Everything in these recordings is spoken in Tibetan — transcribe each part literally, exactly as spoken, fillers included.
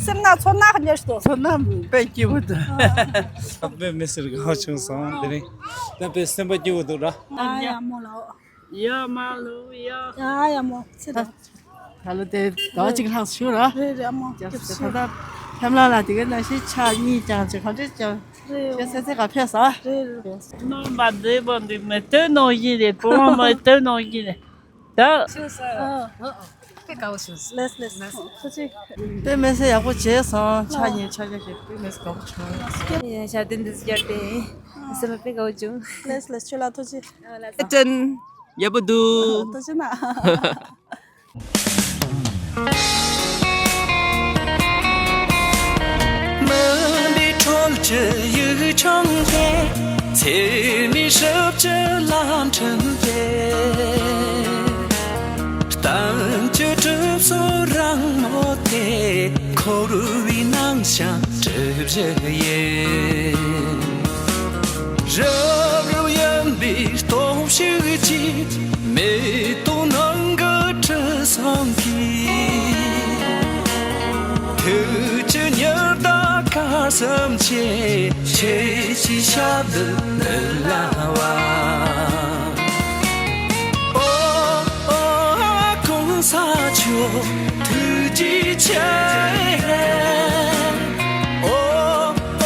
སེམས་ནང་ཚོར་སྣང་ག་འདྲ་ཞིག་འདུག་ཚོར་སྣང་དཔེ་སྐྱིད་པོ་འདུག་ཨ། དཔེ་མི་སེར་གང་བྱུང་སོང་དེ་རིང་། ད་དཔེ་སེམས་པ་སྐྱིད་པོ་འདུག་ར། ཨ་ཡ་མོ་ལགས། ཡ་མ་ལོ་ཡ། ཡ་ཡ་མོ་ཚེ་རིང་། ད་ལོ་དེ་ཟླ་བ་གཅིག་ལྷག་བྱུང་ར། རེད་རེད་ཨ་མོ། རྒྱབ་སྐྱོར་ད་ལྟ་ཕེམ་ལ་ལ་དེ་ག་ནང་བཞིན་ཕྱག་གཉིས་བརྐྱངས་ཅིག་གང་འདྲ་བརྐྱངས། རེད་ཁྱེད་ཚེ་ཚེ་ག་ཕེབས་སོང་། རེད་རེད། རྣམ་པ་བདེ་པོ་འདུག་མི་ལྟོས་ནོ་བཞིན་རེད་གོང་མ་མི་ལྟོས་ནོ་བཞིན་རེད། ད། ཨ། དཔེ་དགའ་བོ་བྱུང་། ལེས་ལེས། ཐུགས་རྗེ། དཔེ་མི་སྲིད་ཡག་པོ་བྱས་སོང་། ཕྱག་གཉིས་ཕྱག་རྒྱ་བྱས་དཔེ་མི་སྲིད་དགའ་པོ་བྱུང་། ཡ་ཞབས་བརྟན་འདི་བརྒྱབ་སྟེ་སེམས་པ་དཔེ་དགའ་བོ་བྱུང་། ལེས་ལེས་ཁྱོད་ལ་ཐུགས་རྗེ། ཨ་ལ་ཨེ་ཅན། ཡག་པོ་འདུག་ཐུགས་རྗེ་གནང་། མུན་པའི་ཁྲོད་ཀྱི་ཡུལ་ལྗོངས་དེ། འཚེ་མེད་ཞབས་ཀྱི་ལམ་ཁྲིད་དེ། གཏམ་གྱི་གྲིབ་སོ་རིང་མོ་དེ། འཁོར་བའི་ནང་བཞིན་གྲིབ་བཞི་ཡིས། རབ་རིབ་ཡིན་པའི་སྟོབས་ཤུགས་ཀྱིས། མེ་ཏོག་ནང་གི་དྲི་བསུང་གིས། ཐུགས་ཀྱི་ཉི་ཟླ་གར་འཚུབ་ཆེ། ཁྱེད་ཀྱི་ཞབས་འདི་མི་ལ་བ། ཨོ་ཨོ་གོང་ས་མཆོག་ཐུགས་རྗེ་ཆེ། ཨོ་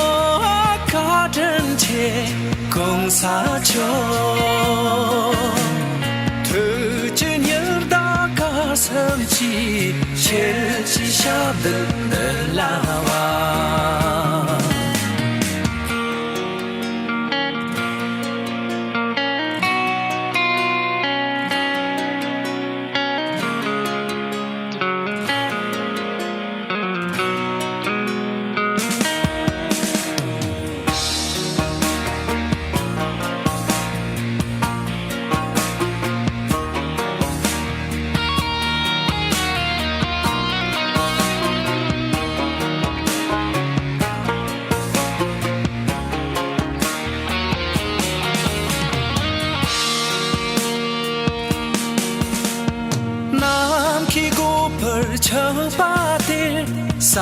ཨོ་བཀའ་དྲིན་ཆེ་གོང་ས་མཆོག་ཐུགས་ཀྱི་ཉི་ཟླ་གར་འཚུབ་ཆེ། ཁྱེད་ཀྱི་ཞབས་འདི་མི་ལ་བ། ནམ་མཁའི་སྒོ་འཕར་ཆགས་པ་དེར། ས་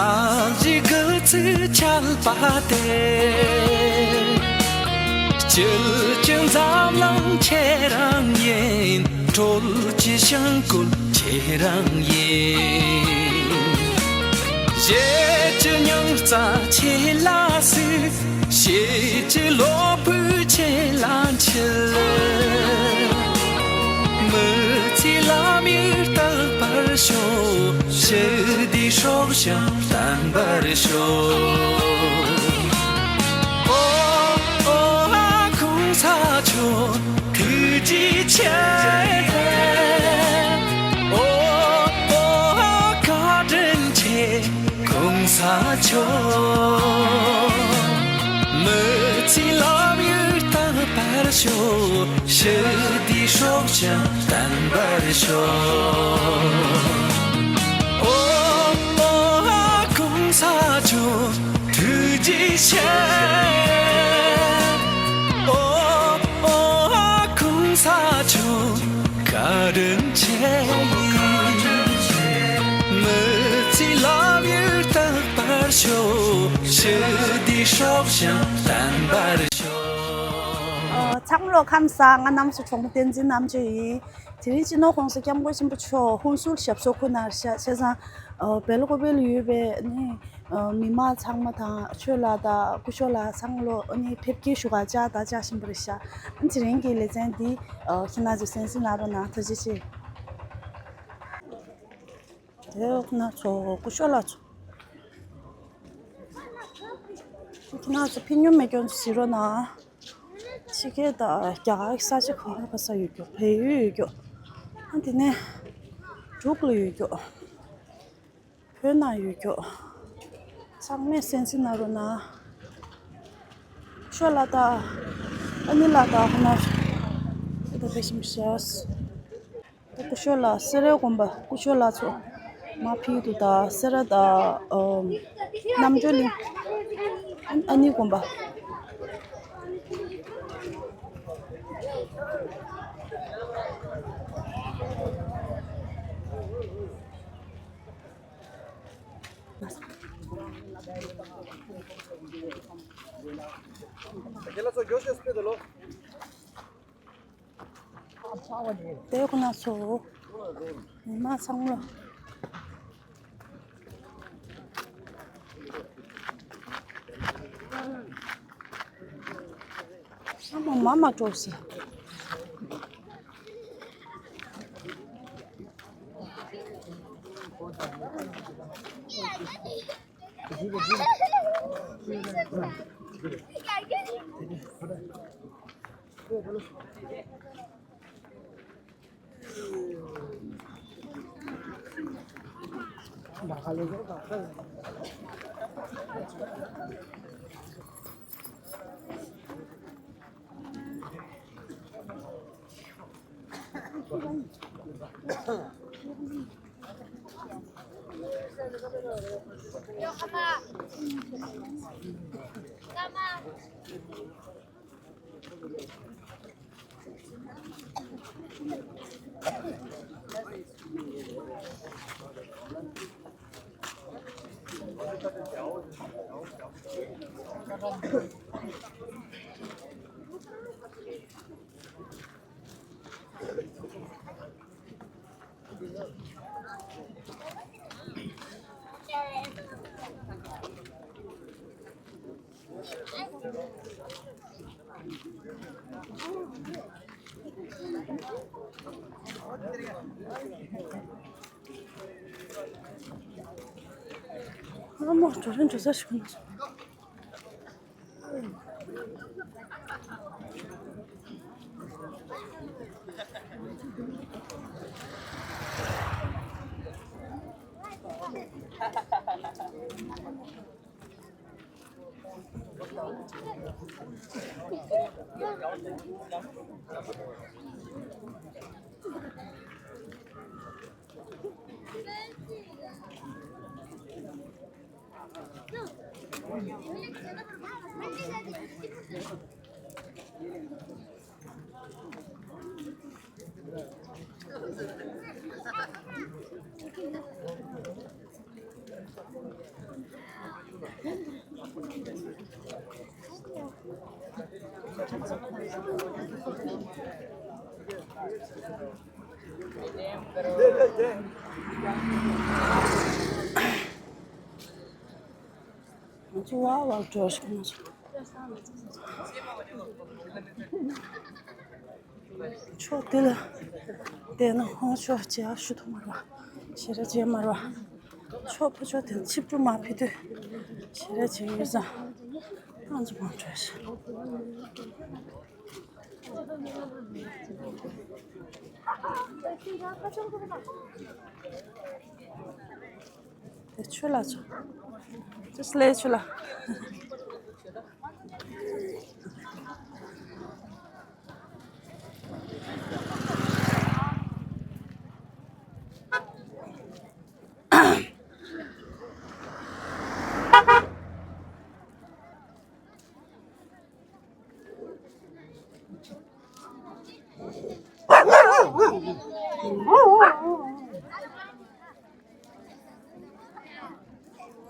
གཞི་སྒུལ་ཚིགས་ཆགས་པ་དེར། སྐྱིད་ཀྱི་འཛམ་གླིང་ཁྱེད་རང་ཡིན། སྤྲོ་ཀྱི་བྱིང་རྒོད་ཁྱེད་རང་ཡིན། གཞས་ཀྱི་སྙིང་རྩ་ཁྱེད་ལ་གཟིགས། གཤིས་ཀྱི་གློ་བུར་ཁྱེད་ལ་འཁྱིལ། མི་ཚེའི་ལམ་ཡིག་རྟག་པར་ཤོག་ཞི་བདེའི་སྲོག་ཤིང་བརྟན་པར་ཤོག་ཨོ་ཨོ་གོང་ས་མཆོག་ཐུགས་རྗེ་ཆེ། ཨོ་ཨོ་བཀའ་དྲིན་ཆེ་གོང་ས་མཆོག་མི་ཚེའི་ལམ་ཡིག་རྟག་པར་ཤོག་ཞི་བདེའི་སྲོག་ཤིང་བརྟན་པར་ཤོག་ཨོ་ཨོ་གོང་ས་མཆོག་ཐུགས་རྗེ་ཆེ། ཨོ་ཨོ་གོང་ས་མཆོག་བཀའ་དྲིན་ཆེ། མི་ཚེའི་ལམ་ཡིག་རྟག་པར་ཤོག་ཞི་བདེའི་སྲོག་ཤིང་བརྟན་པར་ཤོག་ཨོ། ཚང་མ་ལོ་ཁམས་བཟང་། ང་གནམ་མཚོ་གྲོང་པ་བསྟན་འཛིན་རྣམ་དཔྱོད་ཡིན། དེ་རིང་སྤྱི་ནོར་༸གོང་ས་༸སྐྱབས་མགོན་ཆེན་པོ་མཆོག་ཧུན་སུར་ཞབས་སོར་ཁོ་ནར་བཞག་བྱས་ཙང་། ཨོ། སྦེལ་ཀོབ་ལ་ཡོད་པའི་ནི། ཨོ། མི་མང་ཚང་མ་དང་ཆོས་ལགས་དང་སྐུ་ཞབས་ལགས་ཚང་མ་ལོ་ནི་ཕེབས་སྐྱེལ་ཞུ་ག་བཅར་དང་བཅར་བཞིན་པ་རེད་ཤག་ཨ་ནི་དེ་རིང་གི་ལེ་ཚན་འདི། ཨོ། ཁྱེད་རང་ཚོས་གསན་གཟིགས་གནང་རོགས་གནང་། ཐུགས་རྗེ་ཆེ། དེ་ཁོ་ན་ཚོ་སྐུ་ཞབས་ལགས་ཚོ། ཁྱེད་རང་ཚོ་ཕེབས་མྱོང་མེད་མཁན་ཚོ་གཟིགས་རོགས་གནང་། ཕྱི་རྒྱལ་དང་རྒྱ་གར་གྱི་ས་ཆ་ག་པར་ག་ས་ཡོད་རྒྱུ། བལ་ཡུལ་ཡོད་རྒྱུ། ཨ་དེ་ནས་འབྲུག་ལ་ཡོད་རྒྱུ། བོད་ནང་ཡོད་རྒྱུ། ཚང་མས་གསན་གཟིགས་གནང་རོགས་གནང་། ཤོ་ལ་དང་ཨ་ནི་ལ་དང་ཁོ་ན་ད་ཕེབས་ཤིང་ཤེས། སྐུ་ཞབས་ལགས་སེ་ར་དགོན་པ་སྐུ་ཞབས་ལགས་ཚོ་མར་ཕེབས་འདུག་ད་སེ་ར་དང་ཨ་རྣམ་གྲོལ་གླིང་ཨ་ནི་དགོན་པ། དེ་ཁོ་ན་ཚོ། མི་མང་ཚང་མ། ཚང་མ་མར་མར་འགྲོ་ཟེར། ཨ་མ་འགྲོ་རན་འགྲོ་ས་ཞིག་ན། ང་ཚོ་བར་བར་འགྲོ་ཞིག་ན། ཕྱོགས་དེ་ལ་བལྟས་ན་ཧོང་ཕྱོགས་བྱེ་བ་ཤུ་ཐུ་མར་བ། ཞེ་ར་བྱེ་མར་བ། ཕྱོགས་ཕ་ཕྱོགས་དེ་ལ་ཆིབས་འགྲོ་མ་ཕི་དུས། ཞེ་ར་བྱེ་ཡོད་ཙང་། ཨང་ཅི་མང་འགྲོ་ཞིག་དེ་ཆུ་ལ་ཆུ། ཅི་སླེ་ཆུ་ལ།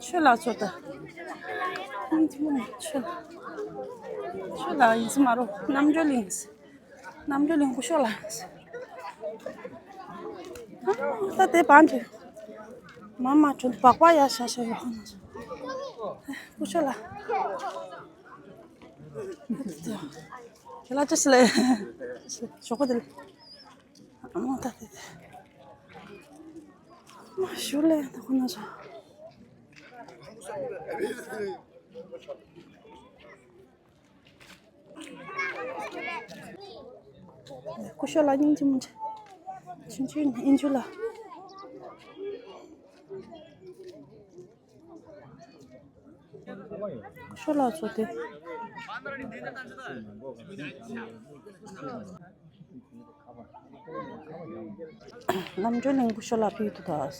ཆུ་ལ་ཚོ་ད། ཆུ་ལ་ཡིན་ཙི་མ་རོ། རྣམ་འགྱུར་གླིང་། རྣམ་འགྱུར་གླིང་སྐུ་ཞབས་ལ། ད་དེ་བང་དུ། མ་མ་གྲོན་སྦག་སྦག་ཡ་ཤ་ཤ་ཡོད། སྐུ་ཞབས་ལ། དེ་ལ་ཅི་སི་ལེ། ཞོག་པོ་དེ་ལ། ཨ་མ་ད་དེ་དེ། མ་ཞུ་ལེ་ད་ཁོ་ན་ཆོ། སྐུ་ཞབས་ལ་སྙིང་རྗེ་མོ་འདྲ། ཆུང་ཆུང་ཨིན་ཇུ་ལ། སྐུ་ཞབས་ལ་ཚོ་དེ། རྣམ་གྲོལ་གླིང་སྐུ་ཞབས་ལ་ཕུལ་དུ་གདའ།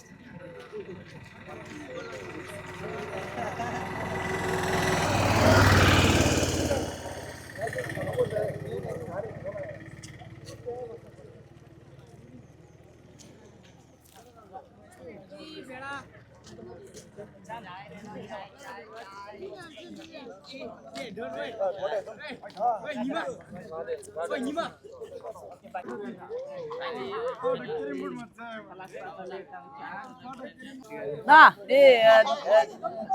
ད་དེ་ཨ་ཨ་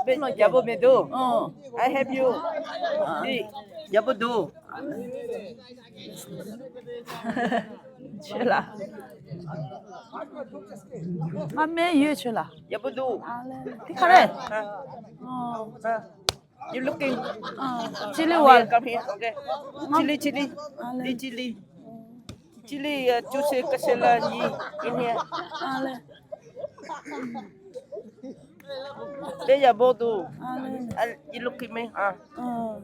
རྒྱལ་པོ་མི་འདུག་ཨོ། I help you. དེ་རྒྱལ་པོ་འདུག་ཁྱོད་ལ། ང་སྨན་ཡོད་ཁྱོད་ལ། རྒྱལ་པོ་འདུག་ཨ་ལེ། དེ་ག་རེ། ཨོ། You looking? ཨ། ཅི་ལི་ཝལ། Come here, okay. Chili, chili. ཨ་ལེ། This chili. Chili, uh, juice, kasela, ni, in here. ཨ་ལེ། There you go, do. ཨ་ལེ། Uh, you look at me, ah. ཨ།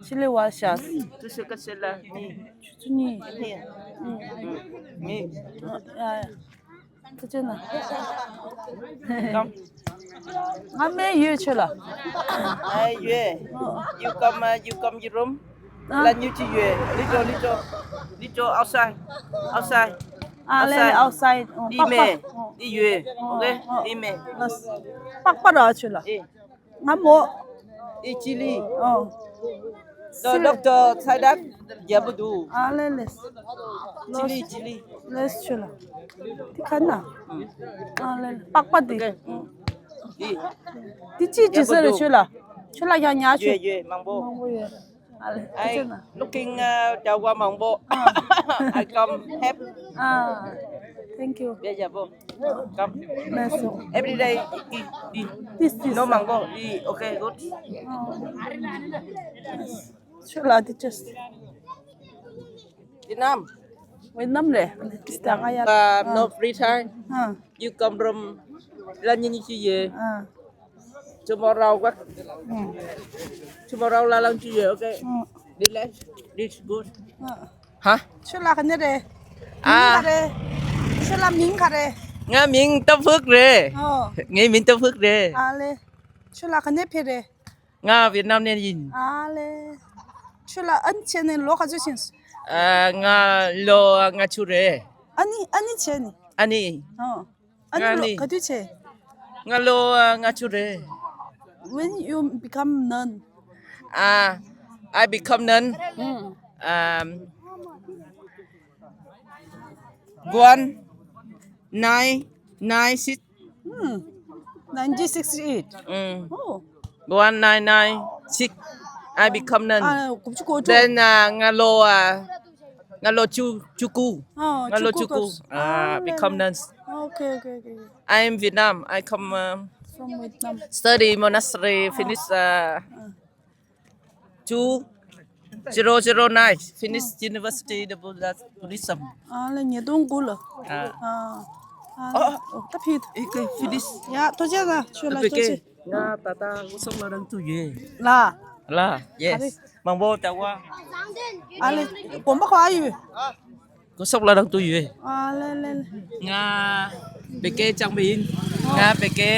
ཅི་ལི་ཝལ་ཤ། Juice, kasela, ni. ཆུ་ཚོད་གཉིས། In here. ཨ། Ni. ཨ། ཡ་ཡ། ཐུགས་རྗེ་གནང་། Come. ང་སྨན་ཡོད་ཁྱོད་ལ། ཨ་ཡོད། ཨོ། You come, uh, you come your room. ཨ། ལ་ཉུ་ཅི་ཡོད། Little, little, little outside, outside. ཨ་ལེ་ལེ། Outside. ཨོ། འདི་མེད། པགས་པ། འདི་ཡོད། ཨོ། Okay. ཨོ། འདི་མེད། ལགས། པགས་པ་ར་ཁྱོད་ལ། ཨེ། ང་མོ། ཨེ། ཅི་ལི། ཨོ། The doctor said that རྒྱལ་པོ་འདུག་ཨ་ལེ་ལེ། ཅི་ལི། ཅི་ལི། ལེས་ཆུ་ལ། དེ་ཁ་ན། ཨ་ལེ་ལེ། པགས་པ་དེ། Okay. ཨེ། དེ་ཅི་ཅི་ཟེར་རེད་ཆུ་ལ། ཆུ་ལ་ཡང་ཉ་ཆུ། ཡོད་ཡོད། མང་པོ། མང་པོ་ཡོད། ཨ་ལེ། དེ་ཆུ་ན། I looking, uh, the one མང་པོ། I come help. ཨ། Thank you. རྒྱལ་པོ། Come. Nice. Every day eat, eat, eat. This, this. No mango. Eat. Okay, good. ཨ། ཆུ་ལ་དེ་ཅི། Vietnam. Vietnam རེད། This time ང་ཡ། Uh, no free time. ཨ། You come from ལ་ཉི་ཉི་ཅི་ཡོད། ཨ། Tomorrow what? ཨ། Tomorrow ལ་ལང་ཅི་ཡོད། Okay. ཨ། Relax. This good. ཨ། Huh? ཁྱོད་ལ་ག་ནས་རེད། ཨ། མིང་ག་རེད། ཁྱོད་ལ་མིང་ག་རེད། ང་མིང་ཏ་ཕུག་རེད། ཨོ། ངའི་མིང་ཏ་ཕུག་རེད། ཨ་ལེ། ཁྱོད་ལ་ག་ནས་ཕེབས་རེད། ང་ཝེད་ནམ་ནས་ཡིན། ཨ་ལེ། ཁྱོད་ལ་ཨ་ནི་བྱས་ནས་ལོ་ག་ཚོད་ཕྱིན་སོང་། ཨ། ང་ལོ་ལྔ་བཅུ་རེད། ཨ་ནི་ཨ་ནི་བྱས་ནས། ཨ་ནི། ཨོ། ཨ་ནི་ང་ལོ་ནི་ག་དུས་བྱས། ང་ལོ་ལྔ་བཅུ་རེད། When you become nun? Ah, I become nun. ཨུམ། Um, one nine nine six. ཨུམ། Nineteen sixty-eight. ཨུམ། Oh. One nine nine six. I become nun. ཨ། དགུ་བཅུ་གོ་དྲུག Then, uh, ང་ལོ། Uh, ང་ལོ་བཅུ། བཅུ་དགུ། ཨོ། ང་ལོ་བཅུ་དགུ། བཅུ་དགུ། ཨ། ཨ། Become nun. Okay, okay, okay. I am Vietnam. I come, uh, From Vietnam. Study monastery, finish, uh, two zero zero nine, finish university, the Buddha, Buddhism. ཨ་ལེ། ཉིས་སྟོང་དགུ་ལ། ཨ། ཨ། ཨ། ཨོ། ད་ཕིད། ཨེ་ཀེ་ཕི་ལིས། ཡ། ཐུགས་རྗེ་གནང་། ཁྱོད་ལ་ཨེ་ཀེ་ཐུགས་རྗེ། ང་ད་ལྟ་སྐུ་སྲོག་བླ་བྲང་དུ་ཡོད། ལ། ལ། ཡེ་སི། མང་པོ་ལྟ་བ། ཨ་ལེ། དགོན་པ་ག་པར་ཡོད། སྐུ་སྲོག་བླ་བྲང་དུ་ཡོད། ཨ་ལེ་ལེ་ལེ། ང་བེ་ཀེ་སྦྱང་པ་ཡིན། ང་བེ་ཀེ།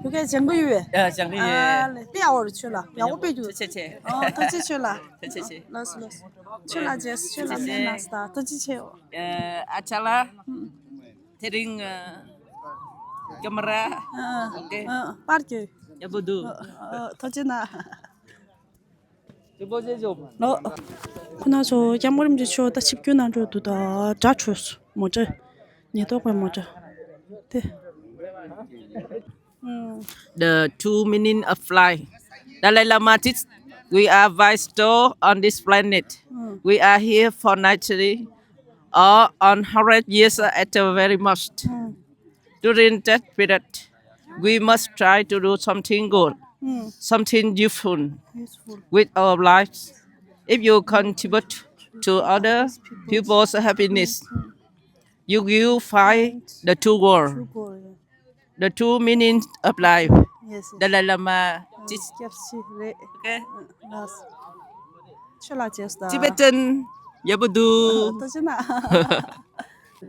བེ་ཀེ་སྦྱང་གི་ཡོད། ཨ། སྦྱང་གི་ཡོད། ཨ་ལེ། དཔེ་ཡག་པོ་རེད་ཁྱོད་ལ། ཡག་པོ་དཔེ་འདུག་ཐུགས་རྗེ་ཆེ། ཨོ། ཐུགས་རྗེ་ཆེ་ཁྱོད་ལ། ཐུགས་རྗེ་ཆེ། ལགས་སོ་ལགས་སོ། ཁྱོད་ལ་རྗེས་སུ། ཁྱོད་ལ་སྨན་གནང་སོང་། ཐུགས་རྗེ་ཆེ། ཨ། ཨ་ཅག་ལགས། དེ་རིང་། ཨ། ཀེ་མ་ར། ཨ། ཨོ་ཀེ། ཨ། པར་བརྒྱབ། ཡག་པོ་འདུག་ཨ། ཨ། ཐུགས་རྗེ་གནང་། ལོ། ཁོ་ན་ཚོ་སྐྱབས་མགོན་རིན་པོ་ཆེ་མཆོག་ད་ཆིབས་བསྒྱུར་གནང་འགྲོ་འདུག་ད་དྲ་འཕྲོས་སོང་མོ་ཊ། ཉེན་རྟོག་པའི་མོ་ཊ། དེ། ཨུམ། The two meaning of life. Dalai Lama teach, we are vital on this planet. Mm. We are here for ninety or one hundred years at the very most. Mm. During that period, we must try to do something good, mm, something useful, useful, with our lives. If you contribute to other people's happiness, mm, you will find the true goal. True goal, yeah. The true meaning of life. Yes, yes. Dalai Lama teach. སྐྱབས་སུ་རེད། Okay. ལགས། ཁྱོད་ལ་བྱས་སོ། Tibetan ཡག་པོ་འདུག་ཐུགས་རྗེ་གནང་།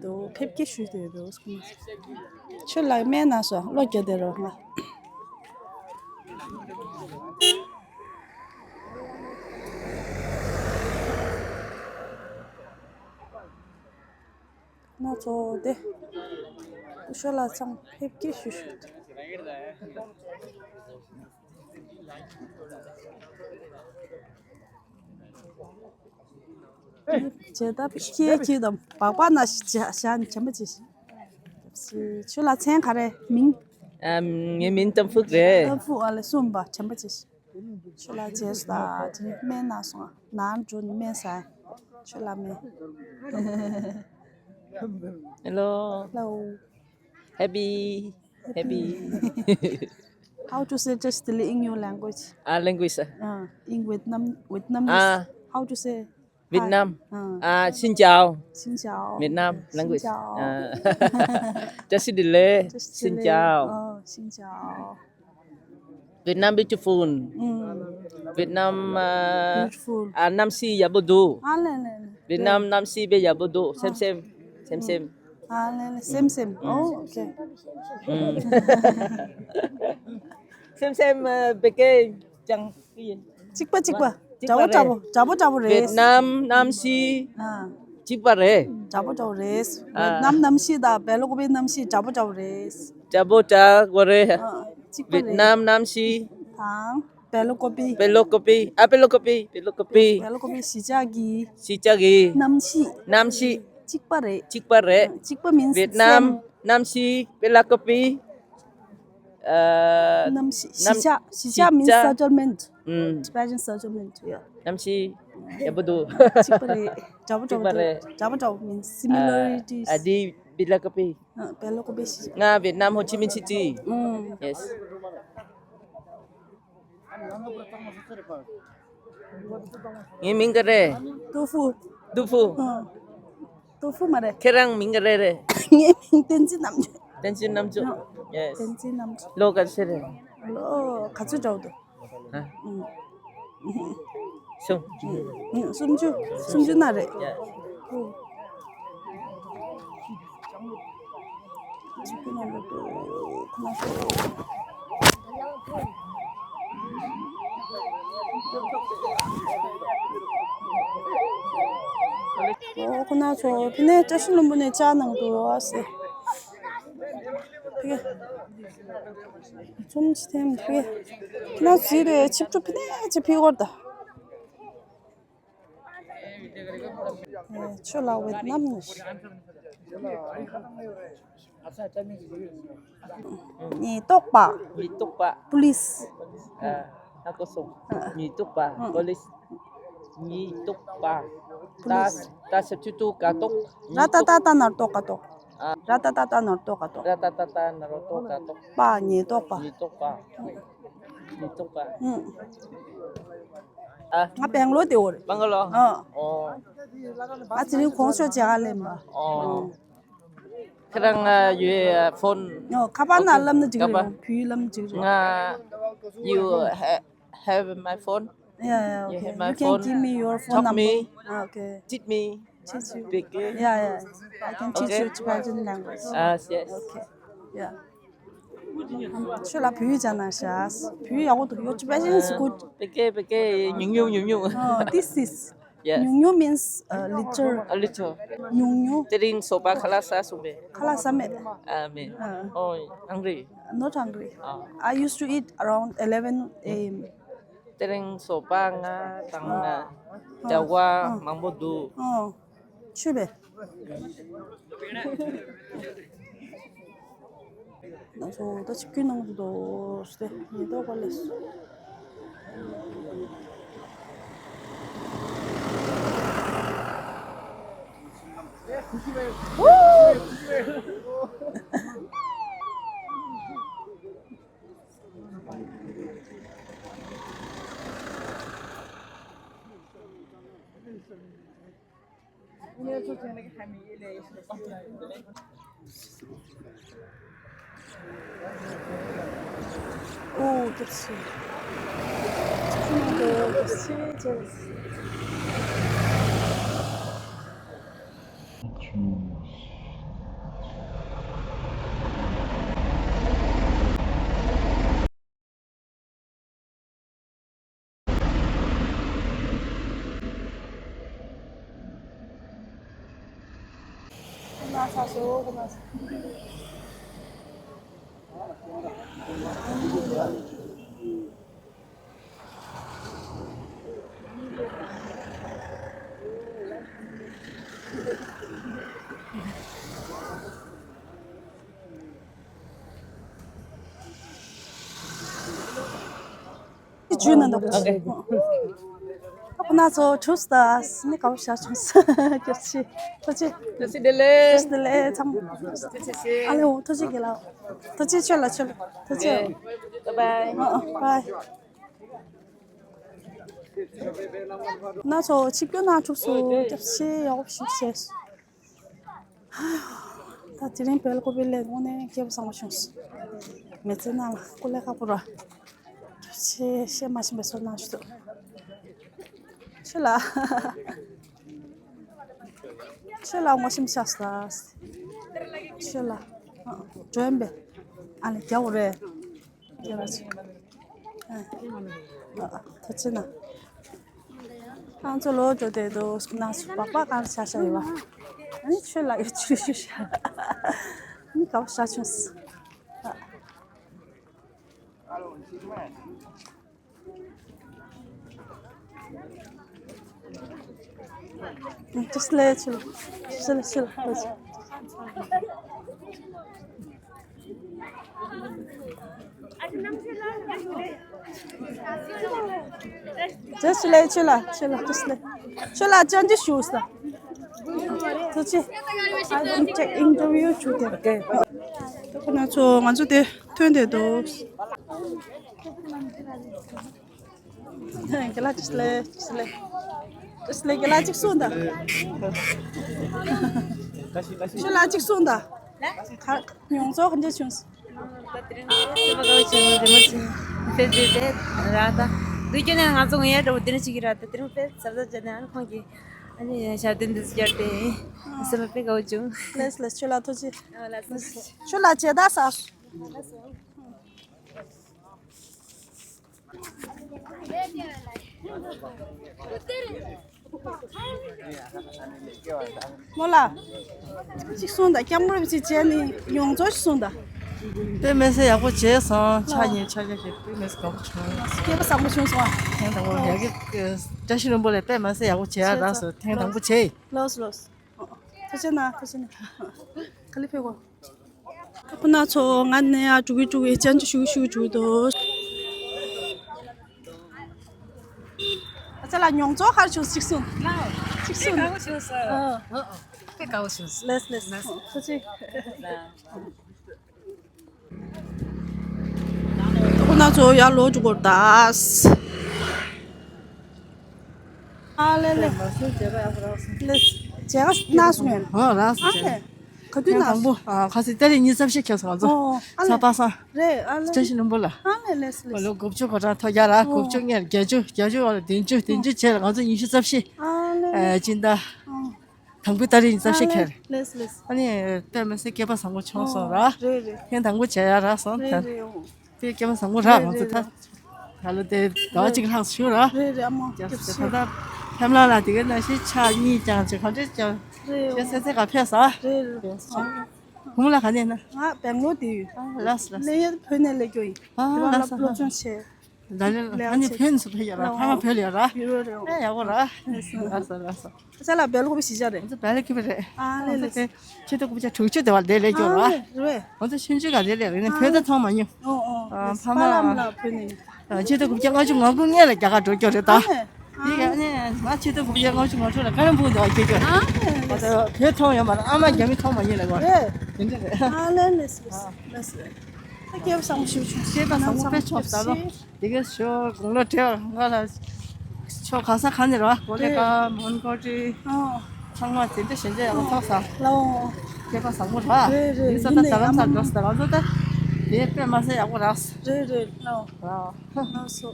འདུག་ཕེབས་སྐྱེལ་ཞུས་ཏེ་འདུག་ཁྱོད་ལ་སྨན་གནང་སོང་། བློ་རྒྱ་དེ་རོ་ང་། ང་ཚོ་དེ། སྐུ་ཞབས་ལ་ཚང་ཕེབས་སྐྱེལ་ཞུ་ཞུ། བྱས་ད་ཁྱེད་ཀྱིས་དང་སྦག་སྦག་ན་ཞིག་བྱ་བྱ་ནི་བྱམས་པ་ཅིག་ཁྱོད་ལ་མཚན་ག་རེ་མིང་། ཨ། ངའི་མིང་ཏམ་ཕུག་རེད། ཏམ་ཕུག་ཨ་ལེ་གསུངས་པ་བྱམས་པ་ཅིག་ཁྱོད་ལ་རྗེས་སུ་ད་དེ་ནི་སྨན་གནང་སོང་ང་། ནང་འགྲོ་ནི་སྨན་ཟ། ཁྱོད་ལ་སྨན། Hello. Hello. Happy. Happy. How to say just in your language? Ah, language. Ah, in Vietnam, Vietnamese. Ah. How to say? Việt Nam. Ah. Ah, xin chào. Xin chào. Việt Nam language. Xin chào. Ah. Just delay. Just xin chào. Oh, xin chào. Việt Nam beautiful. Mm. Việt Nam, ah, beautiful. Ah, Nam Si ya bodu. Ah, le, le, le. Việt Nam Nam Si be ya bodu. Same, same. Same, same. Ah, le, le. Same, same. Oh, okay. Mm. Same, same, uh, beke chang. གཅིག་པ་གཅིག་པ། གཅིག་པ་རེད། འདྲ་པོ་འདྲ་པོ་འདྲ་པོ་རེད། Việt Nam Nam Si. ཨ། གཅིག་པ་རེད། འདྲ་པོ་འདྲ་པོ་རེད། ཨ། Vietnam Nam Si དང་སྦེལ་ཀོབ་པི་Nam Si འདྲ་པོ་འདྲ་པོ་རེད། འདྲ་པོ་འདྲ་པོ་རེད། ཨ། གཅིག་པ་རེད། Vietnam Nam Si དང་སྦེལ་ཀོབ་པི། སྦེལ་ཀོབ་པི། ཨ། སྦེལ་ཀོབ་པི། སྦེལ་ཀོབ་པི། སྦེལ་ཀོབ་པི་གཞིས་ཆགས་ཀྱི། གཞིས་ཆགས་ཀྱི། Nam Si། Nam Si། གཅིག་པ་རེད། གཅིག་པ་རེད། གཅིག་པ་means Vietnam same. Nam Si སྦེལ་ཀོབ་པི། ཨ། Nam Si། གཞིས་ཆགས། གཞིས་ཆགས་means settlement. ཨུམ། Tibetan settlement. Yeah. Nam Si ཡག་པོ་འདུག་གཅིག་པ་རེད། འདྲ་པོ་འདྲ་པོ་འདུག་གཅིག་པ་རེད། འདྲ་པོ་འདྲ་པོ་means similarities. ཨ། འདི་སྦེལ་ཀོབ་པི། ཨ། སྦེལ་ཀོབ་པི་གཞིས་ཆགས། ང་Vietnam Ho Chi Minh City. ཨུམ། Yes. ངའི་མིང་ག་རེ། ཏུ་ཧྥུ། ཏུ་ཧྥུ། ཨ། ཏུ་ཧྥུ་མ་རེད། ཁྱེད་རང་མིང་ག་རེ་རེད། ངའི་མིང་བསྟན་འཛིན་རྣམ་དཔྱོད། བསྟན་འཛིན་རྣམ་དཔྱོད། ཨ། Yes. བསྟན་འཛིན་རྣམ་དཔྱོད། ལོ་ག་ཚོད་རེད། ལོ་ག་ཚོད་འདྲ་པོ་འདུག་ཧ། ཨུམ། སུམ། ཨུམ། སུམ་ཅུ། སུམ་ཅུ་ན་རེད། Yeah. ཨུམ། ཨོ། ཁོ་ན་ཚོ་ཕི་ནས་བཀྲ་ཤིས་ལྷུན་པོ་ནས་ཅ་ནང་དུ་ཟེར། ཕི་གེ་ཚོམ་ཅི་ཐེམ་ཕི་གེ་ཁོ་ན་ཟི་རེ་ཆིབས་ཁྲུ་ཕི་ནས་ཅི་ཕི་གོར་ད། ཁྱོད་ལ་ཝེད་ནམ་ནས། ཉེན་རྟོག་པ། ཉེན་རྟོག་པ། པུ་ལིས། ཨ། ཨ་ཀོ་སོ། ཉེན་རྟོག་པ། ཨ། པུ་ལིས། ཉེན་རྟོག་པ། པུ་ལིས། ཏ་ཏ་ས་ཏུ་ཏུ་ཀ་ཏོག་ར་ཏ་ཏ་ཏ་ན་རོ་ཏོ་ཀ་ཏོག་ཨ། ར་ཏ་ཏ་ཏ་ན་རོ་ཏོ་ཀ་ཏོག་ར་ཏ་ཏ་ཏ་ན་རོ་ཏོ་ཀ་ཏོག་པ། ཉེན་རྟོག་པ། ཉེན་རྟོག་པ། ཉེན་རྟོག་པ། ཨུ། ཨ། ང་སྦེང་ལོར་དེ་འོ་རེད། སྦེང་ལོར། ཨ། ཨོ། ང་དེ་རིང་གོང་ཤོག་མཇལ་ཁ་སླེབས་པ། ཨོ། ཨོ། ཁྱེད་རང་ཡོད་ཕོན། ཨོ། ཁ་པར་ནང་ཨོ་ཁེ། བསླབ་ན་འགྲིག་གི་ཁ་པར། རེད། བོད་ཡིག་བསླབ་ན་འགྲིག་གི་རེད། ང་། You ha- have my phone? Yeah, yeah, okay. You have my phone? You can give me your phone number. Talk me. Ah, okay. Teach me. Teach you. Speak. Yeah, yeah. I can teach you Tibetan language. Ah, yes. Okay. Yeah. ཁྱོད་ལ་བོད་ཡིག་སྦྱང་གནང་ཤག་བོད་ཡིག་ཡག་པོ་འདུག Your Tibetan is good. Peke, peke, ཉུང་ཉུང་ཉུང་ཉུང Oh, this is. Yes. ཉུང་ཉུང་means, uh, little. A little. ཉུང་ཉུང་དེ་རིང་ཟོག་པ་ཁ་ལག་ཟ་སོང་པས། ཁ་ལག་ཟ་མེད། ཨ་མེད། ཨ། Oh, hungry. Not hungry. ཨ། I used to eat around eleven a.m. དེ་རིང་ཟོག་པ་ང་དང་ང་ཨ་ཇ་བ་ཨ་མང་པོ་འདུག་ཨ། ཆུ་བེ། ང་ཚོ་ད་ཆིབས་ཁུལ་ནང་དུ་འདུག་སྟེ་མི་འདུག་པ་ལས། Oh, that's it. ཇུས་ན་འདུག་ཨ་ཁོ་ན་ཚོ་ཁྲུས་ད་སི་ནི་ཀའོ་ཤ་ཆུང་ས་ཀྱི་ཆི་ཐོ་ཆི། ཐུགས་རྗེ་ཆེ། ཐུགས་རྗེ་ཆེ་ཚང་མ། ཨ་ལེ་འོ་ཐུགས་རྗེ་གི་ལ། ཐུགས་རྗེ་ཆེ་ལ་ཆེ་ལ་ཐུགས་རྗེ། Bye bye. ཨ་ཨ་བའི། ན་ཚོ་ཆིབས་སྐྱོ་ན་ཁྲུས་སུ་སྐྱབས་ཆེ་ཡག་པོ་ཞིག་བྱས། ད་དེ་རིང་བལ་ཀོ་པི་ལས་དངོས་གནས་སྐྱེས་པ་བཟང་པོ་བྱུང་སོང་། མི་ཚེ་ནང་ལ་སྐུ་ལས་ཁག་པོ་ར། ཆེ་བཤད་མ་ཤེས་པའི་ཚོར་སྣང་ཞིག་འདུག་ཆོས་ལ། ཆོས་ལ་ངོ་ཤེས་ཤག་ས། ཆོས་ལ། འགྲོ་ཡིན་པས། ཨ་ནི་རྒྱ་འོ་རེད། ཐུགས་རྗེ་གནང་། ཁྱེད་ཚོ་ལོ་འགྲོ་བསྡད་འདུག་ན་སུ་སྦག་སྦག་གང་ཆ་ཤ་ཡོད་བ། ཨ་ནི་ཆོས་ལ་ཡོད་ཆུ་ཤུ་ཤ། ཨ་ནི་ག་བ་ཤ་ཆུང་སི། ཅི་སླེ་ཆུ། ཆུ་སླེ་ཆུ། ཅི་སླེ་ཆུ་ལ་ཆུ་ལ་ཅི་སླེ། ཆུ་ལ་ཅན་ཅི་ཞུ་ས། ཐུགས་རྗེ་ཆེ། ཨ་ཅིག་ཅིག་ཨིན་ཊར་བིའུ་ཞུ་དེ། ཁོ་ན་ཚོ་ང་ཚོ་དེ་ཐོན་དེ་འདུག་རྒན་ལགས་ཅིག་སླེ་ཅིག་སླེ། ཅིག་སླེ་རྒན་ལགས་ཅིག་གསུངས་དང་། ཤོ་ལགས་ཅིག་གསུངས་དང་། ཡོངས་རྫོགས་ག་འདྲ་བྱུང་སོང་། ད་དེ་རིང་དཔེ་བཟང་པོ་བྱུང་། རི་མོ་བྱུང་། དཔེ་མཛེས་དེ་ར་ད། འདུག་རྒྱུ་ནས་ང་ཚོ་ངའི་འདྲ་བོ་དེ་འདྲ་བྱེད་ཀྱི་ར་ད། དེ་རིང་དཔེ་གཟབ་གཟབ་བྱས་ནས་ཨ་ནི་ཁོང་གིས་ཨ་ནི་ཞབས་བརྟན་འདི་ཚོ་བསྐྱར་ཏེ་སེམས་ལ་དཔེ་དགའ་བོ་བྱུང་། ལགས་ལགས་ཤོ་ལགས་ཐུགས་རྗེ། ཨ་ལགས་སོ། ཤོ་ལགས་མཇལ་དར་ཟ། མོ་ལ། གཅིག་གསུངས་དང་། སྐྱབས་མགོན་རིན་པོ་ཆེ་མཇལ་ནས་ཡོངས་རྫོགས་ཤིག་གསུངས་དང་། དཔེ་མི་སྲིད་ཡག་པོ་བྱས་སོང་། ཕྱག་གཉིས་ཕྱག་རྒྱ་བྱས། དཔེ་མི་སྲིད་དགའ་པོ་བྱུང་། སྐལ་པ་བཟང་པོ་བྱུང་སོང་ཨ། ཐེངས་དང་པོ་ཡ་གི་བཀྲ་ཤིས་ལྷུན་པོ་ལས་དཔེ་མི་སྲིད་ཡག་པོ་བྱས་རག་སོང་། ཐེངས་དང་པོ་བྱས། ལོས་ལོས། ཐུགས་རྗེ་གནང་། ཐུགས་རྗེ་གནང་། ག་ལེ་ཕེབས་གོ། ཁོ་ན་ཚོ་ང་ནས་ཡར་འགྲོ་གི་འགྲོ་གི་བཅར་འདྲི་ཞུ་གི་ཞུ་གི་འགྲོ་གི་འདུག་ཨ་ཅག་ལགས་མྱོང་ཚོར་ག་རེ་བྱུང་། གཅིག་གསུངས། གཅིག་གསུངས། དཔེ་དགའ་བོ་བྱུང་སོང་། ཨ། དཔེ་དགའ་བོ་བྱུང་སོང་། ལགས་ལགས། ཐུགས་རྗེ་ཆེ། ཁོ་ན་ཚོ་ཡར་ལོག་འགྲོ་གི་འདུག་ཨ་ལེ་ལེ། མ་སེ་བྱས་པ་ཡག་པོ་རག་སོང་། ལེ། བྱས་ན་སོང་ངས། ཨོ་རག་སོང་། ཨ་ལེ། ག་དུས་ཐེངས་ན་དང་པོ་ཨ་ཁ་སང་ཏ་རིག་ཉི་ཤུ་རྩ་བཞི་ཁྱོད་ཚོ་ང་ཚོ། ཨོ་ཨ་ལེ། ཚ་པ་སང་། རེད་ཨ་ལེ། བཀྲ་ཤིས་ལྷུན་པོ་ལ། ཨ་ལེ་ལེ་ལེ། ལོ་དགུ་བཅུ་གོ་གྲངས་ཐོབ་རྒྱག་ར། དགུ་བཅུ་ངས་བརྒྱད་ཅུ། བརྒྱད་ཅུ་བ་ལ་བདུན་ཅུ། བདུན་ཅུ་བྱས་ལ་ང་ཚོ་ཉི་ཤུ་རྩ་བཞི། ཨ་ལེ་ལེ། ཨེ་སྤྱི་ཟླ། ཨོ། དང་པོའི་ཏ་རིག་ཉི་ཤུ་རྩ་བཞི་ཁྱེར། ལེ་ལེ། ཨ་ནི་དཔེ་མི་སྲིད་སྐལ་པ་བཟང་པོ་བྱུང་སོང་ར། ཨོ་རེད་རེད། ཐེངས་དང་པོ་བྱས་ཡག་རག་སོང་། རེད་རེད། ཨོ། དེ་སྐལ་བ་བཟང་པོ་རག། རེད་ང་ཚོ་རེད་ད། རེད། ད་ལོ་དེ་ཟླ་བ་གཅིག་ལྷག་བཞུགས་ར། རེད་རེད་ཨ་མ། རྒྱབ་སྐྱོར་ད་ལྟ་ཕེབས་ལ་ལ་དེ་གའི་ནང་བཞིན་ཕྱག་གཉིས་བརྐྱངས་བྱས་ག་འདྲས་བརྐྱངས། རེད། བྱས་ཚེ་ཚེ་ག་ཕེབས་ས། རེད་རེད། ཨ། བུ་མོ་ལ་ག་ནས་ན། ང་སྦེང་ལོར་བསྡད་ཡོད། ཨ་ལགས་སོ་ལགས་སོ། ལས་ཡ་བོད་ནས་སླེབས་རྒྱུ་ཡིན། ཨ་དེ་བ་ལགས་སོ་སློབ་སློབ་སྦྱོང་བྱས། ད་ལན་ཨ་ནི་ཕན་སུ་ཕེབས་ཡོད་ར། ཕ་མ་བོད་ལ་ཡོད་ར། ཡོད་རེད་རེད། ཨ་ཡག་པོ་ར། ལགས་སོ་ལགས་སོ། ཨ་ཅག་ལགས་སྦེལ་ཀོབ་གཞིས་ཆགས་རེད། ང་ཚོ་སྦེལ་ཀོབ་རེད། ཨ་ལེ་ལེ། ང་ཚོ་དེ་ཆིག་སྟོང་དགུ་བརྒྱ་དྲུག་ཅུ་དེ་བར་དེ་སླེབས་ཡོད་ར། ཨ་ལེ་རེད། ང་ཚོ་ཆུང་ཆུང་ག་དེ་སླེབས་ཡིན་ན་བོད་ད་མཐོང་མ་མྱོང་། ཨོ་ཨོ། ཨ་ཕ་མ་ཕ་ལམ་ལ་བོད་ནས། ཨ་ཆིག་སྟོང་དགུ་བརྒྱ་ལྔ་བཅུ་ང་དགུ་སྔོན་ལ་རྒྱ་གར་འགྲོ་རྒྱུ་རེད་ད། ཨ་ལེ། དེ་ག་ནས་ང་ཆིག་སྟོང་དགུ་བརྒྱ་ལྔ་བཅུ་ང་དྲུག་ལ་ཀ་རམ་བུ་འདི་བ་སྐྱེས་རྒྱུ་རེད། ཨ་ལེ་ལེ། ང་ཚོ་བོད་མཐོང་ཡོད་མ་རེད། ཨ་མ་རྒྱ་མི་མཐོང་མ་མྱོང་ལབ་དགོས་རེད། དེ་འདྲ་རེད། ཨ་ལེ་ལེ་ལེ་ལེ། ད་སྐལ་བ་བཟང་པོ་ཞིག་བྱུང་། སྐལ་པ་བཟང་པོ་དཔེ་བྱུང་ད་ལོ། དེ་གའི་ཞོ་དགུང་ལོ་བགྲེས་པ་ང་ལ་ཕྱོགས་ག་ས་ག་ནས་རེད་བ། གོ་ལེ་ཀ་མོན་གྷོ་ཊི་ཨོ། ཚང་མ་དེ་འདྲ་ཞལ་མཇལ་ཡག་པོ་ཐོབ་ས། ལའོ། སྐལ་པ་བཟང་པོ་ར། རེད་རེད། དེ་ཚོ་ད་ཡིན་ནའི་རྡ་རམ་ས་ལ་འགྲོ་ས་ད་ང་ཚོ་ད་དེ་དཔེ་མ་སྲིད་ཡག་པོ་རག་སོང་། རེད་རེད་ལའོ། ལའོ། ལགས་སོ།